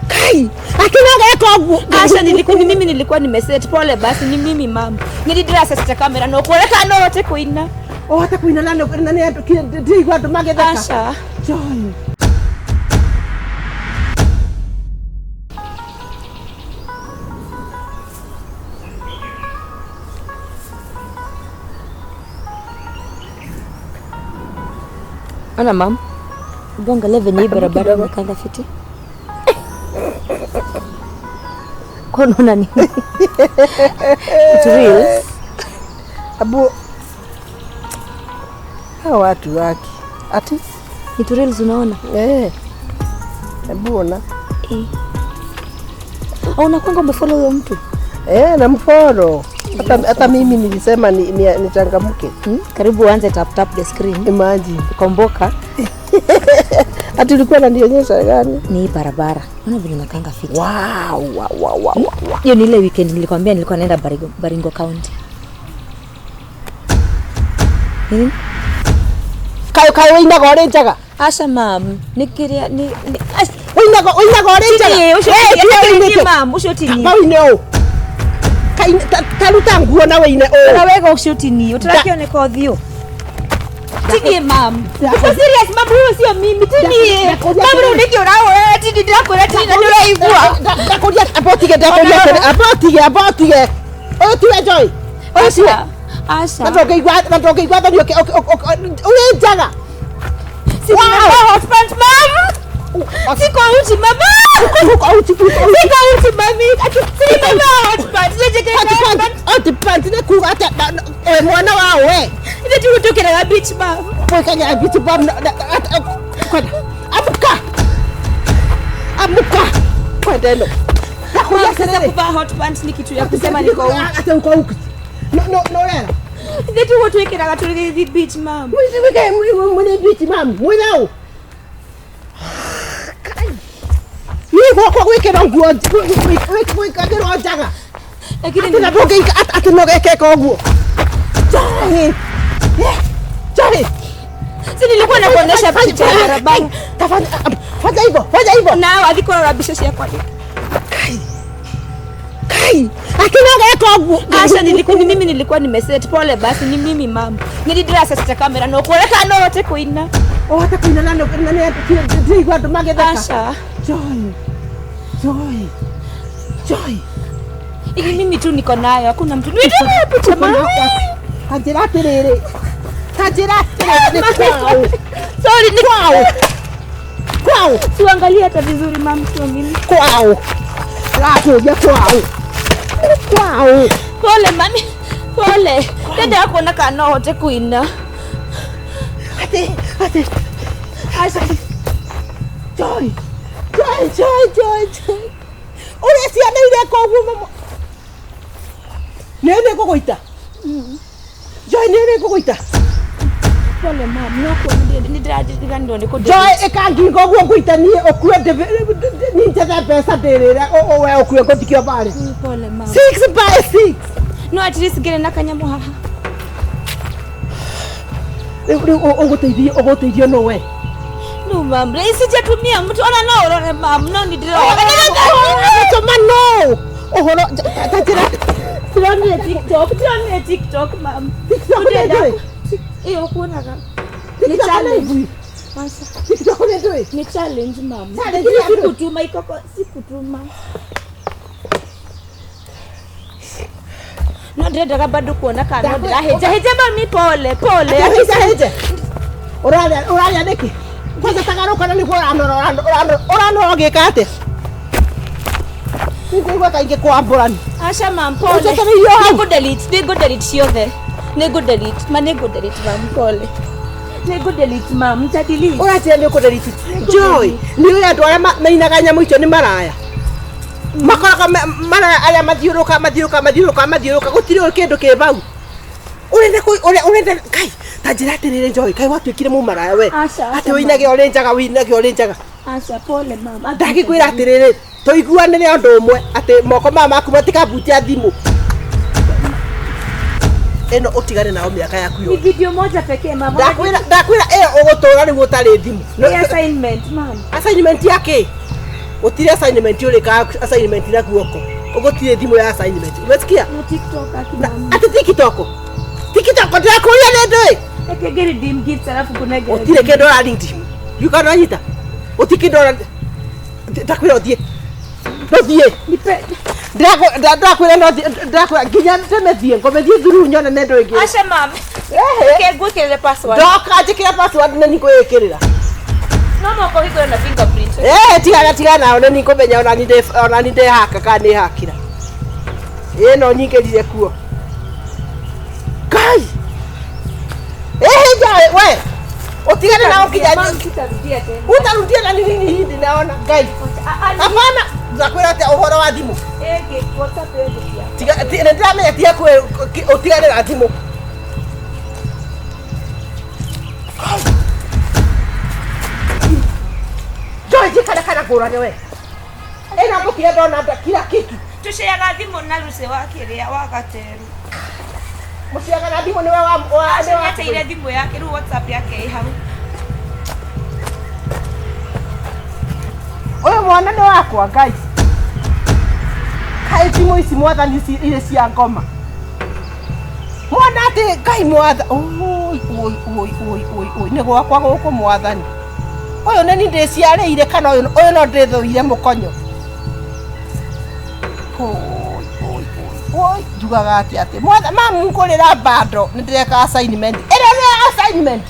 Kai, akina geka ũguo. Aca nilikuwa ni mimi nilikuwa nimeset pole basi ni mimi mama. Nilidira sasa kamera no kuoneka no hote kuina. Ũhote kũina na na nĩ andũ ndiraigua andũ magĩtheka. Aca. Joy. Ona mam. Gonga venye hii barabara imekanga fiti. Kwa unaona nini? It reels. Abu hawa watu waki ati It reels unaona? eh, hebu ona Eh. Au unakwanga umefollow huyo mtu? eh, namfollow hata mimi nilisema nichangamke. Hmm? Karibu uanze tap tap the screen. Imagine Komboka ati ulikuwa unanionyesha gani? ni hii barabara. Unaona vile inakanga fiti. Wow, wow, wow, wow, wow. Hiyo ni ile weekend nilikwambia nilikuwa naenda Baringo, Baringo County. Nini? Kaĩ kaĩ wĩinaga ũrĩ njaga? Aca mam, nĩ kĩrĩa ni ni Wĩinaga wĩinaga ũrĩ njaga? Tini, ũcio Eh, ti tiga ni wĩinĩte. mam, ũcio ti ni. Kaba wĩine ũũ. Ta ruta nguo na wĩine Na ũũ. wega ũcio ti ni, ũtarakĩoneka ũthiũ. Tini mam. Uko serious mam, huyo sio mimi. Tini. Mam, rĩu nĩkĩ ũrahoya? Tini ndĩrakwĩra tini na nĩũraigua. Ndakũria amba ũtige ndakũria atĩrĩ, amba ũtige amba ũtige. Ũyũ tiwe Joy. Ũyũ tiwe. Aca. Aca. Na ndũngĩigua na ndũngĩigua thoni ũrĩ njaga. Si nimevaa hot pants mam. Siko uchi mama. Uko uchi uko uchi. Siko uchi mami. Ati si nimevaa hot pants. Nĩnjĩkĩrĩte hot pants. Hot pants nĩ kuga atĩa wĩ mwana wa we. Ithe tũgũtũkĩraga beach mam. Mwĩkagĩra beach bum kwenda. Amka. Amka. Kwenda ĩno. Ndakũria Mam, sasa atĩrĩrĩ. kuvaa hot pants ni kitu ya kusema niko uchi. Ati uko uchi. No no no rera. Ithe tũgũtwĩkĩraga tũgĩthiĩ beach mam. Mwĩ mwĩ beach mam. Mwĩ nau. Niĩ gwakwa gwĩkĩrwo nguo gwĩkagĩrwo njaga. Lakini Atĩ na ndũngĩika atĩ no gekeka ũguo. Joy. Joy. si nilikuwa nakuonesha picha ya barabara. Tafanya fanya hivyo, fanya hivyo. Na wathi kũrora mbica ciakwa. Kai. Kai. Akina geka ũguo. Aca nilikuwa ni mimi nilikuwa nimeset pole basi ni mimi mam. Nilidira sasa kamera no kuoneka no hote kuina. Ũhote kũina na na nĩ ndiraigua andũ magĩtheka. Aca. Joy. Joy. Joy. Ili mimi tu niko nayo, hakuna mtu. Nitume picha mami. Ta njĩra atĩrĩrĩ. Ta njĩra atĩrĩrĩ nĩ kwao. Sorry, ni Kwao. Kwao. Tuangalie hata vizuri mam, sio mimi. Kwao. Ndĩrakũria kwao. Kwao. Pole mami. Pole. Ndendaga kuona kana no hote kuina. Atĩ atĩ Aca. Joy. Joy, Joy, Joy, Joy. Ũrĩa ciana ireka ũguo mama. Nĩ nĩ ngũgũita. Joy nĩ nĩ ngũgũita. Pole mam, no kuona nĩ ndĩrariganirwo nĩ kũ Joy ĩka ngingo ũguo ngũita niĩ ũkue niĩ njethe mbeca ndĩrĩre we ũkue ngũthikio barĩ. Pole mam. 6 by 6. No at least ngĩrĩ na kanyamũ haha. Rĩu rĩu ũgũteithio ũgũteithio no we. No mam, rĩu sijatumia mtu ona no ũrore mam, no nĩ ndĩrona. Tũma no. Ũhoro ta njĩra Turonire TikTok, turonire TikTok mam. TikTok nĩ ndũĩ. Ĩyo kuonaga. Ni TikTok nĩ challenge. ndũĩ. Aca. TikTok nĩ ndũĩ. Ni challenge mam. Challenge Lakini ya ndũ? sikutuma ikoko, sikutuma. No ndirendaga bado kuona kana no ndĩrahĩnja hĩnja mami, pole pole. Hĩnja hĩnje. Ũrarĩa ũrarĩa nĩkĩ? Kwanza tagarũka na nĩguo ũranora ũranora ũranora ũgĩka atĩa? Nĩngũigua ta ingĩkwambũrani. Aca mam, pole. Ũnjetereirio hau. Nĩngũ delete, nĩngũ delete ciothe. Nĩngũ delete, ma nĩngũ delete mam, pole. Nĩngũ delete mam, nita delete. Ũranjĩra nĩ ũkũdelete. Joy, nĩ ũĩ andũ arĩa mainaga nyamũ icio nĩ maraya. Makoragwo maraya arĩa mathiũrũrũka mathiũrũrũka mathiũrũrũka mathiũrũrũka gũtirĩ ũĩ kĩndũ kĩ bau. Ũrenda ũrenda kai ta njĩra atĩrĩrĩ Joy, kaĩ watuĩkire mũmaraya we. Aca, aca, Atĩ wĩinage ũrĩ njaga wĩinage ũrĩ njaga. Aca, pole mam. Ndagĩkwĩra atĩrĩrĩ tũiguanĩre ũndũ ũmwe atĩ moko maya maku matikabutia thimũ. Ĩno ũtigane nayo mĩaka yaku Ni yothe. video moja pekee mam. Ndakwĩra ndakwĩra ĩyo ũgũtũra rĩu ũtarĩ thimũ. Ni assignment mam. Assignment ya kĩ? Gũtirĩ assignment ũrĩkaga assignment na guoko. Ũgũtirĩ thimũ ya assignment. Umesikia? Na TikTok aki Na mami. atĩ TikTok. TikTok ndĩrakũria nĩ ndũĩ. Reke ngĩ redeem gifts alafu kũnengere. Gũtirĩ kĩndũ ũrarindi. Yuka nanyita. Gũtirĩ kĩndũ ũra ndakwĩra ũthiĩ. Ndũthiĩ. Nipe. Ndakwĩra no thiĩ ndakwĩra nginya ndĩmĩthiĩ ngũmĩthiĩ through nyone nĩ ndũ ĩngĩ. Aca mami. Ehe. Reke ngwĩkĩrĩre password. Ndoka njĩkĩra password nĩ ningũĩkĩrĩra. No mũhaka ũhingũre na fingerprint. Eh, tigana tigana nao nĩ ningũmenya ona ni ndĩ ona ni ndĩhaka kana nĩ hakĩra. Ĩ no nyingĩrire kuo. Ngai. Ĩhĩ njaĩ we. Ũtigane nao nginya Mami, sitarudia tena. utarudia na nini nini ndinaona Ngai. Hapana, ndakwĩra atĩa ũhoro wa thimũ. Ĩngĩ, WhatsApp ĩngĩ cia. Tiga nĩ ndĩramenya tiga kwĩ ũtigane na thimũ. Joy njikare kana ngũrage we. Ĩno mũkire ndona nda kila kitu. Tũceaga thimũ na Lucy wa kĩrĩa wa Gateru. Mũciaga na thimũ nĩwe wa wa Aca nĩwe wa nĩateire thimũ yake rĩu WhatsApp yake ĩ hau. Ũyũ mwana nĩ wakwa Ngai. Kaĩ thimũ ici mwathani ici irĩ cia ngoma. Mwana atĩ Ngai mwatha oi oi oi oi oi oi nĩ gwakwa gũkũ mwathani. Ũyũ nĩ niĩ ndĩciarĩire kana ũyũ ũyũ no ndĩthũire mũkonyo. Oi oi oi oi njugaga atĩ atĩ mwatha mamu ngũrĩra bando nĩ ndĩreka assignment. Ĩno nĩ assignment.